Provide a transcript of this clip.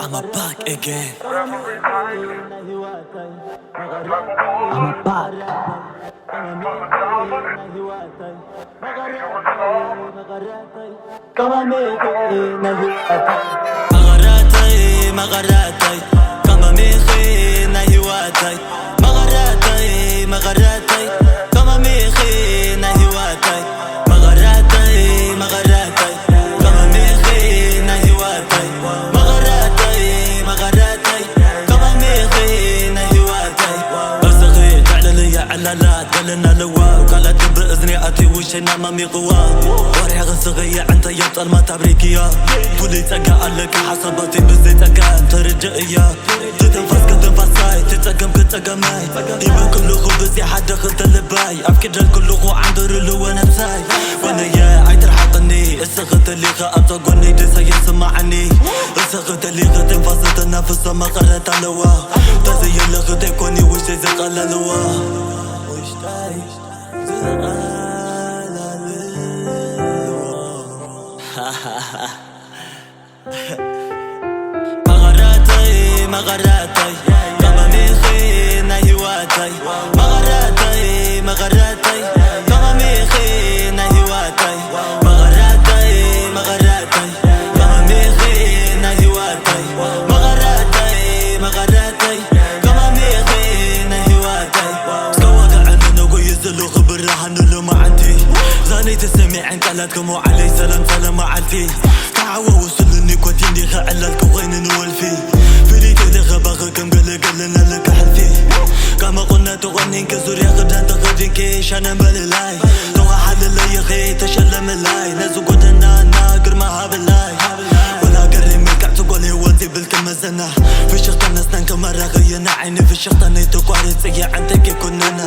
I'm a back again. I'm a back. መቐረተይ መቐረተይ ቀመሜኺ ናይ ህይወተይ። መቐረተይ መቐረተይ ቀመሜኺ ናይ ህይወተይ። መቐረተይ መቐረተይ ቀመሜኺ ናይ ህይወተይ። መቐረተይ መቐረተይ ቀመሜኺ ናይ ህይወተይ። እስኺ ተዕልልያ ዕላላት ገለና ኣለዋ። ቃላት ልቢ እዝኒ ኣትዩ ውሸና ማሚቕዋ። ወርሒ ኽስኺ የዕንተያ ጸልማት ኣብሪክያ። ፍሉይ ጸጋ ኣለካ ሓሳባተይ ብዘይ ጸጋ ተርድእ እያ። ትንፋስ ክትንፋሳይ ትጸገም ክትጸገማይ። ይብል ኩልኹ ብዘይ ሓደ ክልተ ልባይ። ኣፍቂደል ኩልኹ ዓንድርልዎ ነብሳይ። ወነየ ኣይትርሓቕኒ እስኺ ተሊኻ ኣብዛ ጎነይ ደሳ የስማዓኒ። እስኺ ተሊኺ ትንፋስ ተናፍሶ መቐረት ኣለዋ። ተዘየለኺ ተይኮኒ ውሽተይ ዝቐለልዎ። ውሽተይ ዝቐለልዎ። መቐረተይ መቐረተይ ቀመሜኺ ናይ ህይወተይ። መቐረተይ መቐረተይ ቀመሜኺ ናይ ህይወተይ። መቐረተይ መቐረተይ ቀመሜኺ ናይ ህይወተይ። መቐረተይ መቐረተይ ቀመሜኺ ናይ ህይወተይ። እስከ ዋግዐኒ ነጎዩ ዘለኹ ብርሃን ሎማዓንቲ። ዛነይ ተሰሚዐን ቃላት ከም ዓለይ ሰላም ሰላም መዓልቲ። ተሓዋውስሉኒ ኮቲ እንዲኸ ዕላል ክኾይኒ ንወልፊ። ፍልይቲ ለኸባኺ ከም ገለገለና ለካ ሕልፊ። ካብ መቆና ተቆኒንኪ ዙርያ ክዳን ተኸዲንኪ ሻነ በልላይ። ተዋሓልለይኺ ተሸለምላይ ነዚ ጎደናና ግርማ ሃብላይ። ወላ ገሪ መልክዕ ትጎል ህይወት ይብል ክመዘና። ፍሽኽታ ነስናን ከመራኺ የና ዓይኒ ፍሽኽታ ናይ ተቋርጽ የዕንተኪ ኩነና።